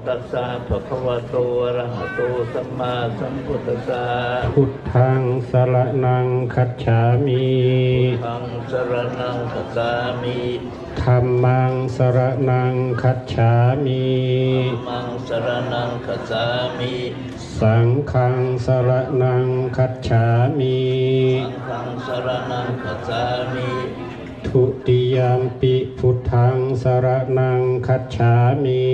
ຕັດສະ ພະຄະວະໂຕ ອະຣະຫະໂຕ ສຳມາສຳພຸດທັດສະ. ພຸດທັງສະຣະນັງຄັດສາມິ. ພຸດທັງສະຣະນັງຄັດສາມິ. ທຳມັງສະຣະນັງຄັດສາມິ. ທຳມັງສະຣະນັງຄັດສາມິ. ສັງຄັງສະຣະນັງຄັດສາມິ. ສັງຄັງສະຣະນັງຄັດສາມິ. ທຸຕິຍຳປິພຸດທັງສະຣະນັງຄັດສາມິ.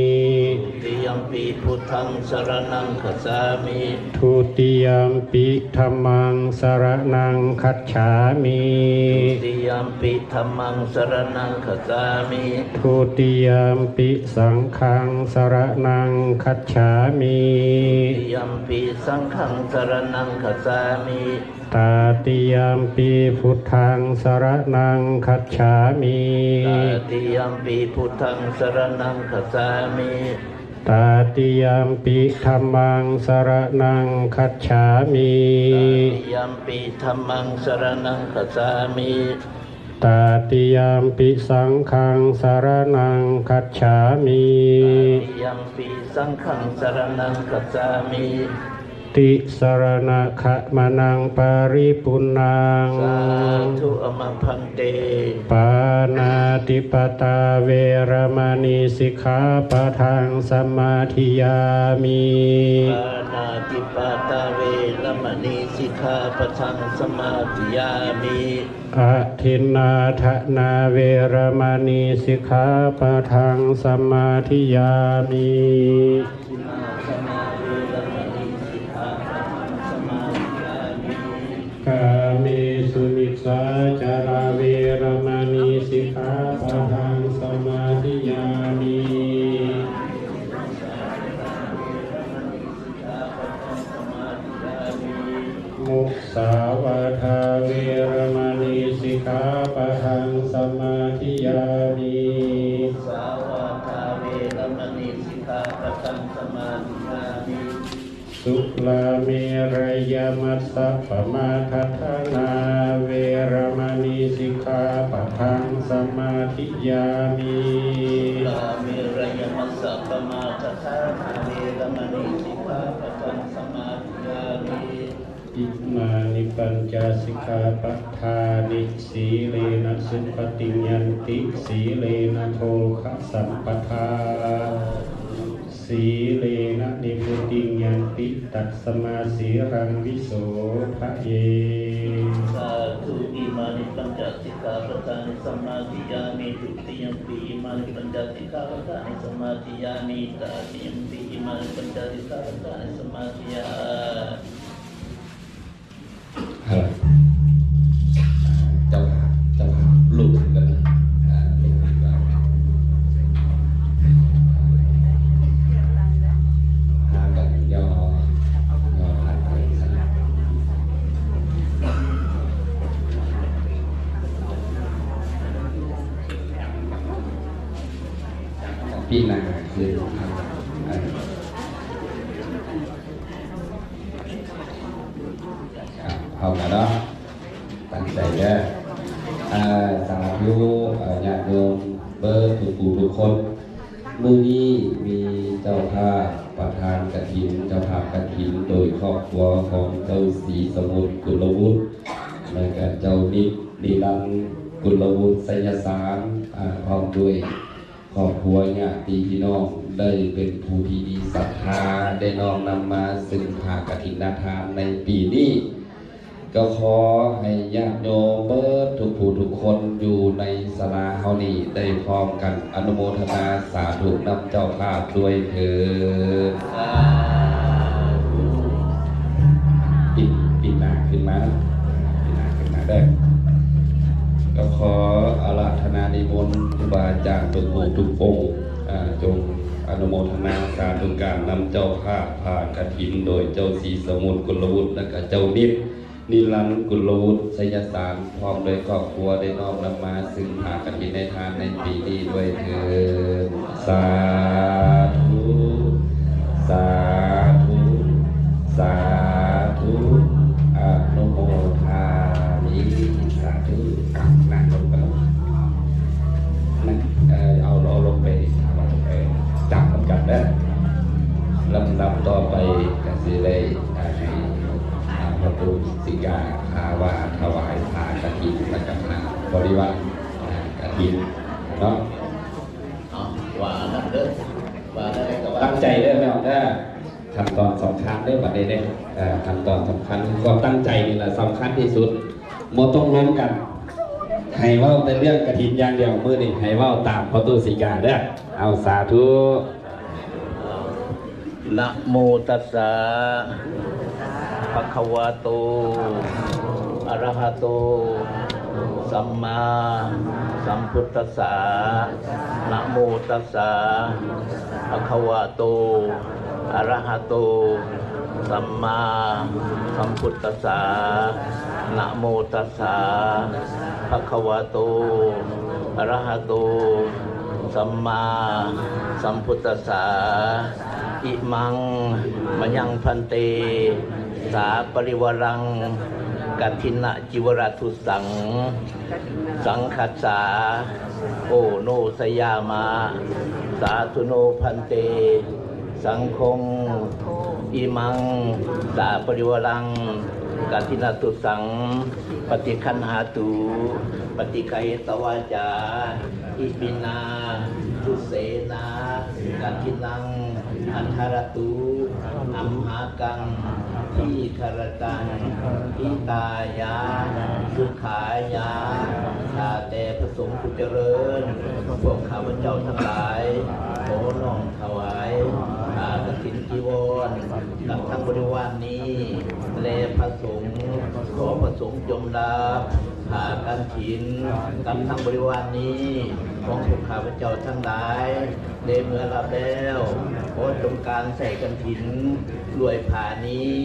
ທຸຕິຍຳປິພຸດທັງສະຣະນັງຄັດສາມິ. ທຸຕິຍຳປິທຳມັງສະຣະນັງຄັດສາມິ. ທຸຕິຍຳປິທຳມັງສະຣະນັງຄັດສາມິ. ທຸຕິຍຳປິສັງຄັງສະຣະນັງຄັດສາມິ. ທຸຕິຍຳປິສັງຄັງສະຣະນັງຄັດສາມິ. ຕาติยมปีพุทธังสรณังคัจฉามิ. ຕາຕິຍຳປິພຸດທັງສະຣະນັງຄັດສາມິ. ตาติยมปีธัมมังสรณังคัจฉามิ. ຕາຕິຍຳປິທຳມັງສະຣະນັງຄັດສາມິ. ตาติยมปีสังฆังสรณังคัจฉามิ. ຕາຕິຍຳປິສັງຄັງສະຣະນັງຄັດສາມິ. ติສະຣະນະຄະມະນັງປະລິປຸນນັງ. ສາທຸ ອະມະພັນເຕ. ປານາຕິປາຕາເວລະມະນີ ສິກຂາປະທັງສະມາທິຍາມິ. ປານາຕິປາຕາເວລະມະນີ ສິກຂາປະທັງສະມາທິຍາມິ. ອະທິນນາທະນາເວລະມະນີ ສິກຂາປະທັງສະມາທິຍາມິ. ກາເມສຸມິດສາຈາລາເວລະມະນີ ສິກຂາປະທັງສະມາທິຍາມິ. ມຸສາວາທາເວລະມະນີ ສິກຂາປະທັງສະມາທິຍາມິ. ສາວາທາເວລະມະນີ ສິກຂາປະທັງສະມາທິຍາມິ. ສຸລາເມຣະຍະມັດສະປະມາທັດຖານາເວລະມະນີ ສິກຂາປະທັງສະມາທິຍາມິ. ສຸລາເມຣະຍະມັດສະປະມາທັດຖານາເວລະມະນີ ສິກຂາປະທັງສະມາທິຍາມິ. ອິມານິປັນຈະສິກຂາປະທານິ ສີເລນະສຸປະຕິຍັນຕິ ສີເລນະໂພຄະສຳປະທາ ສີເລນະນິບພຸຕິຍັນຕິ ຕັດສະມາສີລັງວິໂສທະເອ. ສາທຸ ອິມານິປັນຈະສິກຂາປະທານິ ສະມາທິຍາມິ. ທຸຕິຍຳປິ ອິມານິປັນຈະສິກຂາປະທານິ ສະມາທິຍາມິ. ຕະຕິຍຳປິ ອິມານິປັນຈະສິກຂາປະທານິ ສະມາທິຍາ ເຈົ້າພາບ ເຈົ້າພາບລຸກກັນ ອ່າ ລຸກກັນ ພາກັນຍໍ ຍໍພາດໄປ ປີໜ້າຄື ອ່າ ເຮົາກະເນາະ ຕັ້ງໃຈເດີ ອາ ສາທຸ ອາ ຍາດໂຍມເບິດທຸກຜູ້ທຸກຄົນ. ມື້ນີ້ມີເຈົ້າພາບປະທານກະຖິນ ເຈົ້າພາບກະຖິນໂດຍຄອບຄົວຂອງເຈົ້າສີສະໝຸດ ກຸນລະວຸດ ແລະກະເຈົ້ານິດ ນິລັນ ກຸນລະວຸດ ໄຊຍະສານ ອາ ພ້ອມດ້ວຍ ຄອບຄົວຍາດຕິພີ່ນ້ອງ ໄດ້ເປັນຜູ້ທີ່ມີສັດທາ ໄດ້ນ້ອມນຳມາຊຶ່ງຜ້າກະຖິນນະທານໃນປີນີ້ ກໍຂໍໃຫ້ຍາດໂຍມເບິດທຸກຜູ້ທຸກຄົນຢູ່ໃນສາລາເຮົານີ້ ໄດ້ພ້ອມກັນອະນຸໂມທະນາສາທຸນຳເຈົ້າພາບດ້ວຍເທີ້ນ. ສາທຸ. ປິດ ປິດໜ້າຂຶ້ນມາເນາະ ປິດໜ້າຂຶ້ນມາເດີ. ກໍຂໍອາລາທະນານິມົນຄູບາອາຈານທຸກອົງ ອາ ຈົ່ງອະນຸໂມທະນາສາທຸການນຳເຈົ້າພາບຜ້າກະຖິນ ໂດຍເຈົ້າສີສະໝຸດ ກຸນລະວຸດ ແລະກະເຈົ້ານິດ ນິລັນ ກຸນລະວຸດ ໄຊຍະສານ ພ້ອມດ້ວຍຄອບຄົວ ໄດ້ນ້ອມນຳມາຊຶ່ງຜ້າກະຖິນໃນທານໃນປີນີ້ດ້ວຍເທີ້ນ. ສາທຸ ສາທຸ ສາທຸ ອະນຸໂມທາມິ ສາທຸ. ອ່ະ ນັ່ງລົງກັນເນາະ ນັ່ງ ເອີ ເອົາ ເອົາລົງໄປ ເອີ ຈັບນຳກັນເດີ. ລຳດັບຕໍ່ໄປກະຊິໄດ້ ອ່າ ໃຫ້ ອ່າ ພໍ່ຕູ້ສີກາ ພາວ່າຖວາຍຜ້າກະຖິນ ແລະກະຜ້າບໍລິວານ ອ່າ ກະຖິນເນາະ. ເອົາ ວ່ານັ້ນເດີ ວ່ານັ້ນເດີ ຕັ້ງໃຈເດີແມ່ອອກເດີ. ຂັ້ນຕອນສຳຄັນເດີບັດນີ້ເດີ ເອີ ຂັ້ນຕອນສຳຄັນ ຄວາມຕັ້ງໃຈນີ້ລະສຳຄັນທີ່ສຸດ ບໍ່ຕ້ອງລົມກັນ ໃຫ້ເວົ້າແຕ່ເລື່ອງກະຖິນຢ່າງດຽວ ມື້ນີ້ໃຫ້ເວົ້າຕາມພໍ່ຕູ້ສີກາເດີ. ເອົາ ສາທຸ. ນະໂມຕັດສະ ພະຄະວະໂຕ ອະລະຫະໂຕ ສຳມາສຳພຸດຕັດສະ. ນະໂມຕັດສະ ພະຄະວະໂຕ ອະລະຫະໂຕ ສຳມາສຳພຸດຕັດສະ. ນະໂມຕັດສະ ພະຄະວະໂຕ ອະລະຫະໂຕ ສຳມາສຳພຸດຕັດສະ. ອິມັງ ມະຍັງ ພັນເຕ ສາປະລິວາລັງ ກະຖິນະຈິວະຣະທຸດສັງ ສັງຄັດສາ ໂອໂນຊະຍາມະ. ສາທຸໂນ ພັນເຕ ສັງຄົງ ອິມັງ ສາປະລິວາລັງ ກະຖິນະທຸດສັງ ປະຕິຄັນຫາຕຸ ປະຕິກະເຫຕະວາຈາ ອິມິນາ ທຸດເສນາ ກະຖິນັງ ອັດຖະຣະຕຸ ອັມຫາກັງ ທີຄະຣະຕັງ ຫິຕາຍະ ສຸຂາຍະ. ຂ້າແຕ່ພະສົງຜູ້ຈະເລີນ ພວກຂ້າພະເຈົ້າທັງຫຼາຍ ຂໍນ້ອມຖວາຍ ຜ້າກະຖິນຈີວອນ ກັບທັງບໍລິວານນີ້ ແລະພະສົງ ຂໍພະສົງຈົ່ງຮັບ ຜ້າກະຖິນ ກັບທັງບໍລິວານນີ້ ຂອງພວກຂ້າພະເຈົ້າທັງຫຼາຍ ແລະເມື່ອຮັບແລ້ວ ຂໍຈົ່ງການໃຊ້ກະຖິນ ລວຍຜ້ານີ້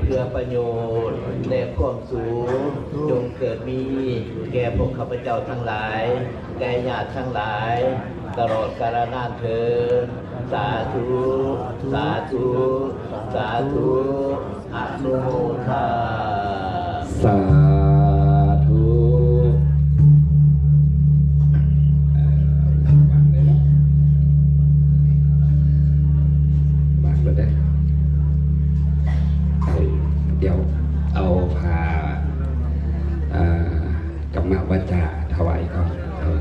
ເພື່ອປະໂຫຍດ ແລະຄວາມສຸກ ຈົ່ງເກີດມີແກ່ພວກຂ້າພະເຈົ້າທັງຫຼາຍ ແກ່ຍາດທັງຫຼາຍ ຕະຫຼອດກາລະນານເທີນ. ສາທຸ ສາທຸ ສາທຸ ອະນຸໂມທາ. ສາທຸ. ເອີ ວາງເລີຍເນາະ ວາງເລີຍເດີ. ເອີ ດຽວເອົາຜ້າ ອ່າ ກຳມະວາຈາຖວາຍກ່ອນ ເອີ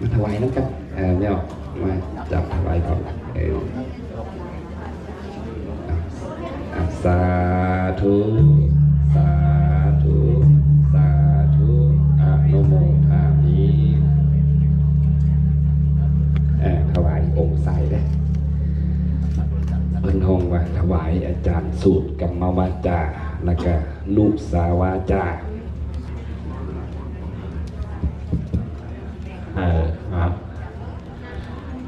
ມາຖວາຍນຳກັນ ເອີ ແມ່ອອກ ມາຈັບຖວາຍກ່ອນ ເອີ. ອ່າ ສາທຸ ສາທຸ ສາທຸ ອະນຸໂມທາມິ. ເອີ ຖວາຍອົງຊາຍເດ້ ເພິ່ນຮ້ອງວ່າຖວາຍອາຈານສູດກຳມະວາຈາ ແລ້ວກະນຸສາວາຈາ. ເອີ ເອົາ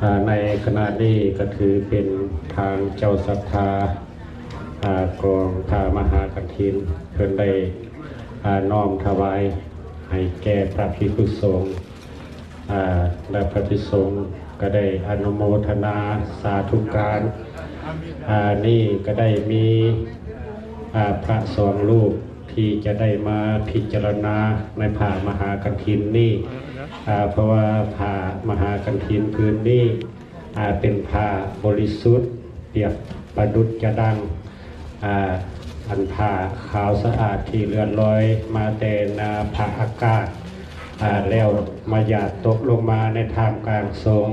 ອ່າ ໃນຂະນະນີ້ກະຖືເປັນທາງເຈົ້າສັດທາ ອ່າ ກອງຜ້າມະຫາກະຖິນ ເພິ່ນໄດ້ ອ່າ ນ້ອມຖວາຍໃຫ້ແກ່ພະພິກຂຸສົງ ອ່າ ແລະພະພິກຂຸສົງກະໄດ້ອະນຸໂມທະນາສາທຸການ. ອ່າ ນີ້ກະໄດ້ມີ ອ່າ ພະສອງຮູບ ທີ່ຈະໄດ້ມາພິຈາລະນາໃນຜ້າມະຫາກະຖິນນີ້ ອ່າ ເພາະວ່າຜ້າມະຫາກະຖິນຜືນນີ້ ອ່າ ເປັນຜ້າບໍລິສຸດ ປຽບປະດຸດຈະດັ່ງ ອ່າ ອັນຜ້າຂາວສະອາດທີ່ເລື່ອນລອຍມາແຕ່ໜ້າພະອາກາດ ອ່າ ແລ້ວມາຫຍາດຕົກລົງມາໃນທ່າມກາງສົງ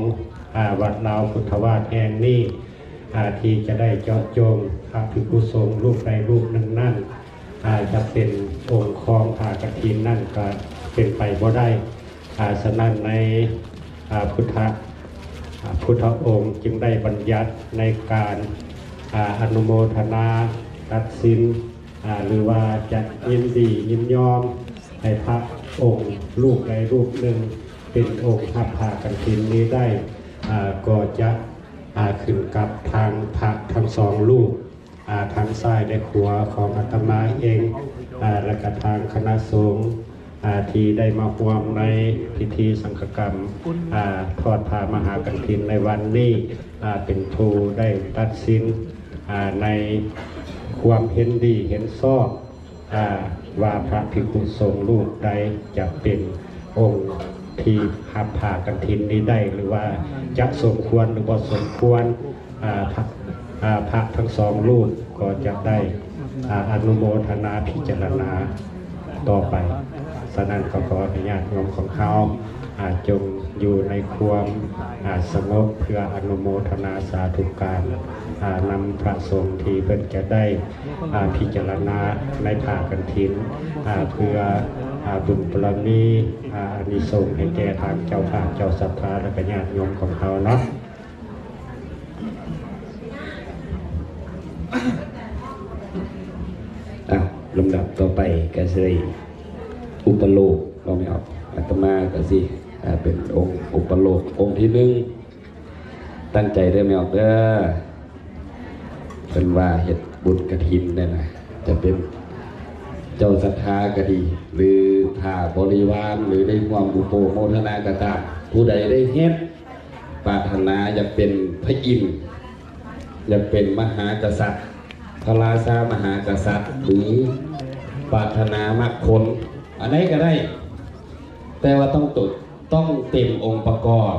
ອ່າ ວັດລາວພຸດທະວາດແຫ່ງນີ້ ອ່າ ທີ່ຈະໄດ້ເຈາະຈົງພະພິກຂຸສົງຮູບໃດຮູບໜຶ່ງນັ້ນ ອ່າ ຈະເປັນອົງຄອງຜ້າກະຖິນນັ້ນກະເປັນໄປບໍ່ໄດ້. ອ່າ ສະນັ້ນໃນ ອ່າ ພຸດທະ ອ່າ ພຸດທະອົງຈຶ່ງໄດ້ບັນຍັດໃນການ ອ່າ ອະນຸໂມທະນາຕັດສິນ ອ່າ ຫຼືວ່າຈະຍິນດີຍິນຍອມໃຫ້ພະອົງຮູບໃດຮູບໜຶ່ງເປັນອົງຮັບຜ້າກະຖິນນີ້ໄດ້ ອ່າ ກໍຈະ ອ່າ ຂຶ້ນກັບທາງພະທັງສອງຮູບ ອ່າ ທາງຊ້າຍ ແລະ ຂວາຂອງອາດຕະມາເອງ ອ່າ ແລະກະທາງຄະນະສົງ ອ່າ ທີ່ໄດ້ມາຮ່ວມໃນພິທີສັງຄະກຳ ອ່າ ທອດຜ້າມະຫາກະຖິນໃນວັນນີ້ ອ່າ ເປັນຜູ້ໄດ້ຕັດສິນ ອ່າ ໃນຄວາມເຫັນດີເຫັນຊອບ ອ່າ ວ່າພະພິກຂຸສົງຮູບໃດຈະເປັນອົງທີ່ຮັບຜ້າກະຖິນນີ້ໄດ້ ຫຼືວ່າຈະສົມຄວນ ຫຼືບໍ່ສົມຄວນ ອ່າ ພະ ອ່າ ພະທັງສອງຮູບກໍຈະໄດ້ ອ່າ ອະນຸໂມທະນາພິຈາລະນາຕໍ່ໄປ. ສະນັ້ນກໍຂໍໃຫ້ຍາດໂຍມຂອງເຮົາ ອ່າ ຈົ່ງຢູ່ໃນຄວາມ ອ່າ ສະຫງົບ ເພື່ອອະນຸໂມທະນາສາທຸການ ອ່າ ນຳພະສົງທີ່ເພິ່ນຈະໄດ້ ອ່າ ພິຈາລະນາໃນຜ້າກະຖິນ ອ່າ ເພື່ອ ອ່າ ບຸນບາລະມີ ອ່າ ອານິສົງໃຫ້ແກ່ທາງເຈົ້າພາບເຈົ້າສັດທາ ແລະ ກະຍາດໂຍມຂອງເຮົາເນາະ. ອ່ະ ລຳດັບຕໍ່ໄປກະຊິໄດ້ອຸປະໂລກເນາະແມ່ອອກ. ອາດຕະມາກະຊິ ອ່າ ເປັນອົງອຸປະໂລກອົງທີໜຶ່ງ. ຕັ້ງໃຈເດີແມ່ອອກເດີ. ເພິ່ນວ່າເຮັດບຸນກະຖິນແນ່ນະ ຈະເປັນເຈົ້າສັດທາກະດີ ຫຼື ຖ້າບໍລິວານ ຫຼື ໄດ້ຮ່ວມອຸໂປໂມທະນາກະຕາມ, ຜູ້ໃດໄດ້ເຮັດ ປາດຖະໜາຢາກເປັນພະອິນ, ຢາກເປັນມະຫາກະສັດ, ພະລາຊາມະຫາກະສັດ ຫຼື ປາດຖະໜາມັກຜົນ ອັນໃດກະໄດ້, ແຕ່ວ່າຕ້ອງໂຕ ຕ້ອງເຕັມອົງປະກອບ.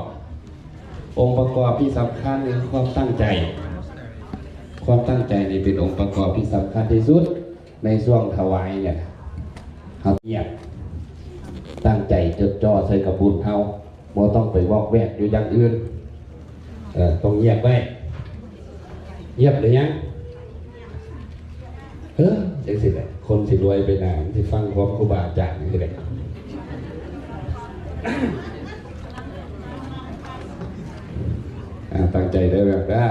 ອົງປະກອບທີ່ສຳຄັນຄືຄວາມຕັ້ງໃຈ. ຄວາມຕັ້ງໃຈນີ້ເປັນອົງປະກອບທີ່ສຳຄັນທີ່ສຸດໃນຊ່ວງຖວາຍນີ້. ເຮົາງຽບ, ຕັ້ງໃຈຈົດຈ່ອໃສ່ກັບບຸນເຮົາ. ບໍ່ຕ້ອງໄປວອກແວກຢູ່ຢ່າງອື່ນ. ເອີ ຕ້ອງງຽບໄວ້. ງຽບຫຼືຍັງ? ເອີ ຈັ່ງຊີ້ແຫຼະ, ຄົນຊິລວຍໄປໜ້າ ມັນຊິຟັງຄວາມຄູບາອາຈານຈັ່ງຊີ້ແຫຼະ. ອ່າ ຕັ້ງໃຈເດີແບບເດີ.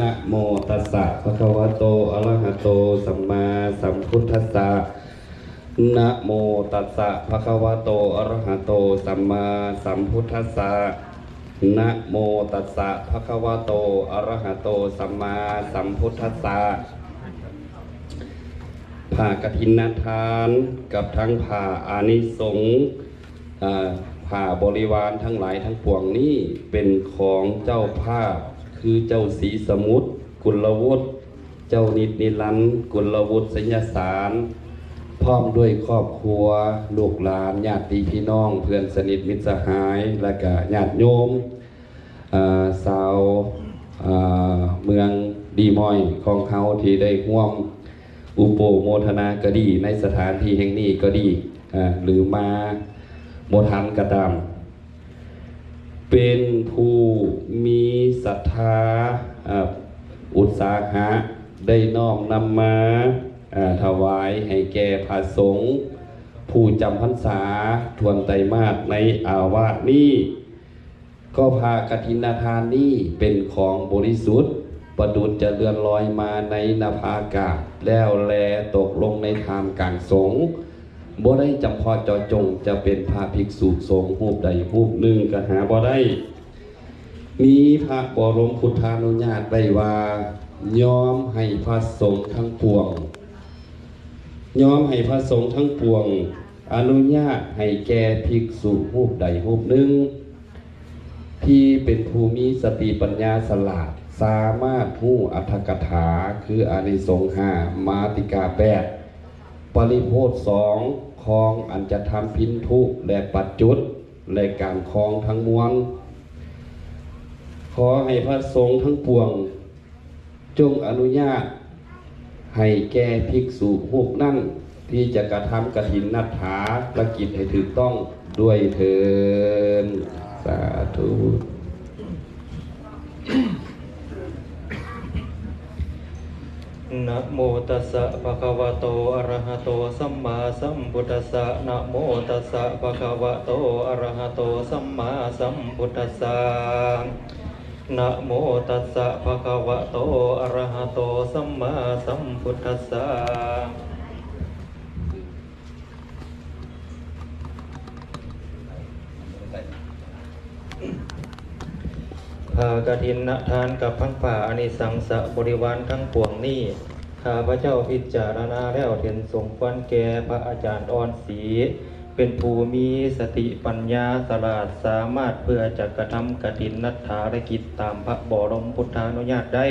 ນະໂມຕັດສະ ພະຄະວະໂຕ ອະລະຫະໂຕ ສຳມາສຳພຸດທັດສະ. ນະໂມຕັດສະ ພະຄະວະໂຕ ອະລະຫະໂຕ ສຳມາສຳພຸດທັດສະ. ນະໂມຕັດສະ ພະຄະວະໂຕ ອະລະຫະໂຕ ສຳມາສຳພຸດທັດສະ. ຜ້າກະຖິນນະທານກັບທັງຜ້າອານິສົງ ອ່າ ຜ້າບໍລິວານທັງຫຼາຍທັງປວງນີ້ ເປັນຂອງເຈົ້າພາບ ຄືເຈົ້າສີສະໝຸດ ກຸນລະວຸດ, ເຈົ້ານິດນິລັນ ກຸນລະວຸດ ໄຊຍະສານ ພ້ອມດ້ວຍຄອບຄົວ ລູກຫຼານ ຍາດຕິພີ່ນ້ອງ ເພື່ອນສະໜິດມິດສະຫາຍ ແລະກະຍາດໂຍມ ເອີ ຊາວ ເອີ ເມືອງດີມອຍຂອງເຮົາທີ່ໄດ້ຮ່ວມອຸໂປໂມທະນາກະດີ ໃນສະຖານທີ່ແຫ່ງນີ້ກໍດີ ເອີ ຫຼືມາບໍ່ທັນກໍຕາມ, ເປັນຜູ້ມີສັດທາ ເອີ ອຸດສາຫະ ໄດ້ນ້ອມນຳມາ ເອີ ຖວາຍໃຫ້ແກ່ພະສົງຜູ້ຈຳພັນສາຖ້ວນໄຕມາດໃນອາວາດນີ້. ກໍຜ້າກະຖິນນະທານນີ້ເປັນຂອງບໍລິສຸດ ປະດຸດຈະເລື່ອນລອຍມາໃນນະພາອາກາດ ແລ້ວແລຕົກລົງໃນທ່າມກາງສົງ. ບໍ່ໄດ້ຈຳເພາະເຈາະຈົງຈະເປັນພະພິກສຸສົງຮູບໃດຮູບໜຶ່ງກໍຫາບໍ່ໄດ້. ມີພະບໍລົມພຸດທານຸຍາດໄວ້ວ່າ ຍອມໃຫ້ພະສົງທັງປວງ ຍອມໃຫ້ພະສົງທັງປວງ ອະນຸຍາດໃຫ້ແກ່ພິກສຸຮູບໃດຮູບໜຶ່ງ ທີ່ເປັນຜູ້ມີສະຕິປັນຍາສະຫຼາດ ສາມາດຮູ້ອັດຖະກະຖາ ຄືອານິສົງຫ້າ ມາຕິກາແປດ ປະລິໂພດສອງ ຄອງອັນຈະທຳພິນທຸ ແລະ ປັດຈຸດ ແລະ ການຄອງທັງມວນ. ຂໍໃຫ້ພະສົງທັງປວງ ຈົ່ງອະນຸຍາດໃຫ້ແກ່ພິກສຸຮູບນັ້ນ ທີ່ຈະກະທຳກະຖິນນັດຖາລະກິດໃຫ້ຖືກຕ້ອງດ້ວຍເທີ້ນ. ສາທຸ. ນະໂມຕັດສະ ພະຄະວະໂຕ ອະລະຫະໂຕ ສຳມາສຳພຸດທັດສະ. ນະໂມຕັດສະ ພະຄະວະໂຕ ອະລະຫະໂຕ ສຳມາສຳພຸດທັດສະ. ນະໂມຕັດສະ ພະຄະວະໂຕ ອະລະຫະໂຕ ສຳມາສຳພຸດທັດສະ. ຜ້າກະຖິນນະທານກັບທັງຜ້າອານິສັງສະບໍລິວານທັງປວງນີ້ ຂ້າພະເຈົ້າພິຈາລະນາແລ້ວເຫັນສົມຄວນແກ່ພະອາຈານອ່ອນສີ ເປັນຜູ້ມີສະຕິປັນຍາສະຫຼາດ ສາມາດເພື່ອຈະກະທຳກະຖິນນັດຖາລະກິດຕາມພະບໍລົມພຸດທານຸຍາດໄດ້.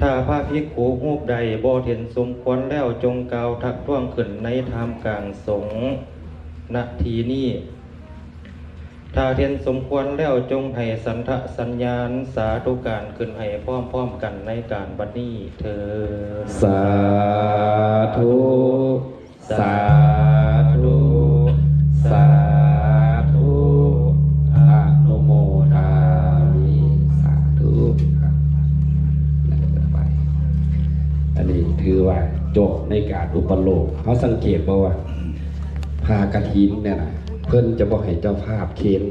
ຖ້າພະພິກຂຸຮູບໃດບໍ່ເຫັນສົມຄວນແລ້ວ ຈົ່ງກ່າວທັກທ້ວງຂຶ້ນໃນທ່າມກາງສົງ ນະທີ່ນີ້. ຖ້າແມ່ນສົມຄວນແລ້ວ ຈົ່ງໃຫ້ສັນທະສັນຍານ ສາທຸການຂຶ້ນໃຫ້ພ້ອມໆກັນໃນການບັດນີ້ເທີ້ນ. ສາທຸ ສາທຸ ສາທຸ ອະນຸໂມທາມິ ສາທຸ. ອັນນີ້ຖືວ່າຈົບໃນການອຸປະໂລກ. ເຮົາສັງເກດບໍ່ວ່າ ຜ້າກະຖິນເນຍນະ ເພິ່ນຈະບໍ່ໃຫ້ເຈົ້າພາບເຄນ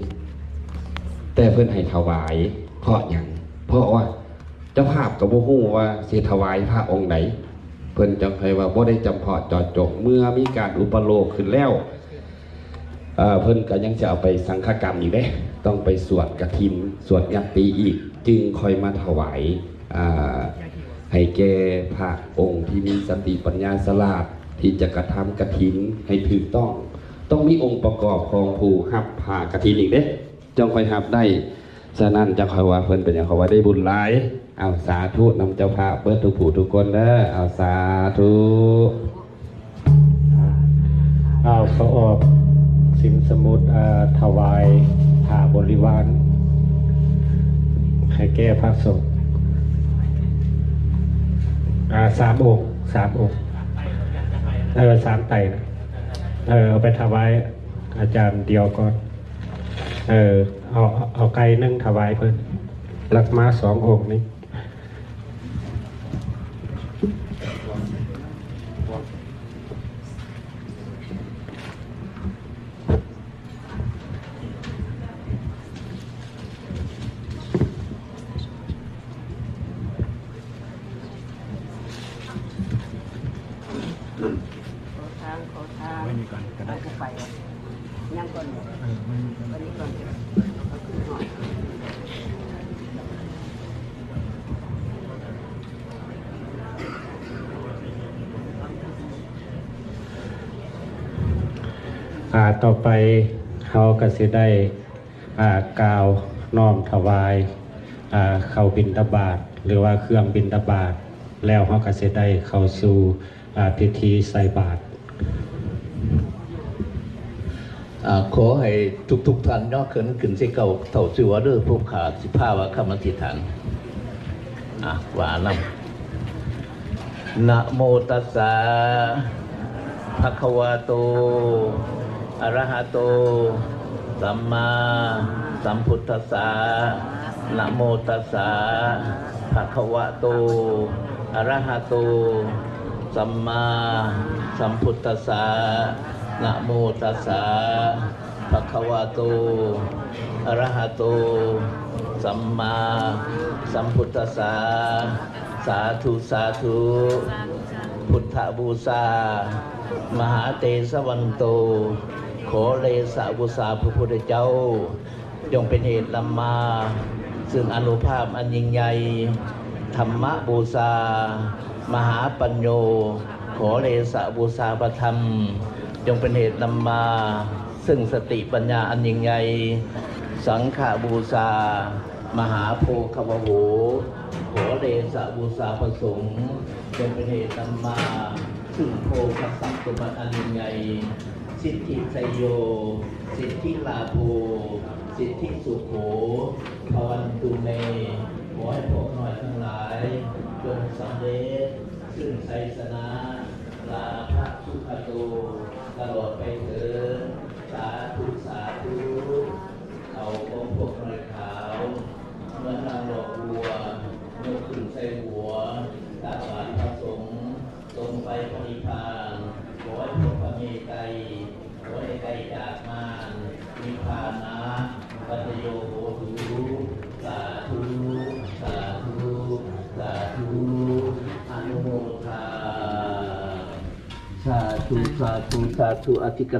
ແຕ່ເພິ່ນໃຫ້ຖວາຍ. ເພາະຫຍັງ? ເພາະວ່າເຈົ້າພາບກໍບໍ່ຮູ້ວ່າຊິຖວາຍພະອົງໃດ, ເພິ່ນຈັ່ງໃຫ້ວ່າບໍ່ໄດ້ຈຳເພາະເຈາະຈົງ. ເມື່ອມີການອຸປະໂລກຂຶ້ນແລ້ວ ເອີ ເພິ່ນກໍຍັງຈະເອົາໄປສັງຄະກຳອີກເດ້, ຕ້ອງໄປສວດກະຖິນ ສວດຍັດຕິອີກ ຈຶ່ງຄ່ອຍມາຖວາຍ ອ່າ ໃຫ້ແກ່ພະອົງທີ່ມີສະຕິປັນຍາສະຫຼາດ ທີ່ຈະກະທຳກະຖິນໃຫ້ຖືກຕ້ອງ. ຕ້ອງມີອົງປະກອບຂອງຜູ້ຮັບຜ້າກະຖິນອີກເດ້ ຈັ່ງຄ່ອຍຮັບໄດ້. ສະນັ້ນຈັ່ງຄ່ອຍວ່າເພິ່ນເປັນຫຍັງ ເຂົາວ່າໄດ້ບຸນຫຼາຍ. ເອົາ ສາທຸນຳເຈົ້າພາບເບິດທຸກຜູ້ທຸກຄົນເດີ. ເອົາ ສາທຸ. ເອົາ ຂໍອອກສິນສະໝຸດ ເອີ ຖວາຍຜ້າບໍລິວານໃຫ້ແກ່ພະສົງ ອ່າ ສາມອົງ ສາມອົງ ເອີ ສາມໄຕນະ ເອີ ເອົາໄປຖວາຍອາຈານດຽວກ່ອນ. ເອີ ເອົາ ເອົາໄກ່ໜຶ່ງຖວາຍເພິ່ນ ລັກມາສອງອົງນີ້. ຂໍທາງ ຂໍທາງ ໄວ້ນີ້ກ່ອນກໍໄດ້ ເອົາ ບໍ່ໄປ ຍັງກ່ອນ ເອີ ໄວ້ນີ້ກ່ອນ ໄວ້ນີ້ກ່ອນ ເອົາຂຶ້ນຮອດ. ອ່າ ຕໍ່ໄປເຮົາກໍຊິໄດ້ ອ່າ ກ່າວນ້ອມຖວາຍ ອ່າ ເຂົ້າບິນທະບາດ ຫຼືວ່າເຄື່ອງບິນທະບາດ ແລ້ວເຮົາກໍຊິໄດ້ເຂົ້າສູ່ ອ່າ ພິທີໃສ່ບາດ. ອ່າ ຂໍໃຫ້ທຸກໆທ່ານຍົກຂຶ້ນ ຂຶ້ນໃສ່ເກົ້າເທົ່າຊື່ວ່າເດີ ພວກຂ້າຊິພາວ່າຄຳອະທິຖານ. ອ່າ ວ່ານຳ. ນະໂມຕັດສະ ພະຄະວະໂຕ ອະລະຫະໂຕ ສຳມາສຳພຸດທັດສະ. ນະໂມຕັດສະ ພະຄະວະໂຕ ອະລະຫະໂຕ ສຳມາສຳພຸດທັດສະ. ນະໂມຕັດສະ ພະຄະວະໂຕ ອະລະຫະໂຕ ສຳມາສຳພຸດທັດສະ. ສາທຸ ສາທຸ. ພຸດທະບູຊາ ມະຫາເຕຊະວັນໂຕ ຂໍເດຊະບູຊາພະພຸດທະເຈົ້າ ຈົ່ງເປັນເຫດນຳມາ ຊຶ່ງອານຸພາບອັນຍິ່ງໃຫຍ່. ທຳມະບູຊາ ມະຫາປັນໂຍ ຂໍເດຊະບູຊາພະທຳ ຈົ່ງເປັນເຫດນຳມາ ຊຶ່ງສະຕິປັນຍາອັນຍິ່ງໃຫຍ່. ສັງຄະບູຊາ ມະຫາໂພຄະວະໂຫ ຂໍເດຊະບູຊາພະສົງ ຈົ່ງເປັນເຫດນຳມາ ຊຶ່ງໂພຄະຊັບສົມບັດອັນຍິ່ງໃຫຍ່. ສິດທິໄຊໂຍ ສິດທິລາໂພ ສິດທິສຸໂຂ ພະວັນຕຸເມ. ຂໍໃຫ້ພວກນ້ອຍທັງຫຼາຍ ຈົ່ງສຳເລັດ ຊຶ່ງໄຊຊະນະ ລາພະສຸຂະໂຕ ຕະຫຼອດໄປເທີ້ນ. ສາທຸ ສາທຸ. ເອົາຂອງພວກນ້ອຍຂາວ ເໝືອນນາງດອກບົວ ຍົກຂຶ້ນໃສ່ຫົວ ຕັກບາດພະສົງ ສົ່ງໄປພະນິບພານ. ຂໍໃຫ້ພວກພະເຍໄກ ຂໍໃຫ້ໄກຈາກມານ ນິບພານະ ປັດຈະໂຍໂຫຕຸ. ສາທຸ ສາທຸ ສາທຸ. ອະນຸໂມທາ. ສາທຸ ສາທຸ ສາທຸ. ອະທິກ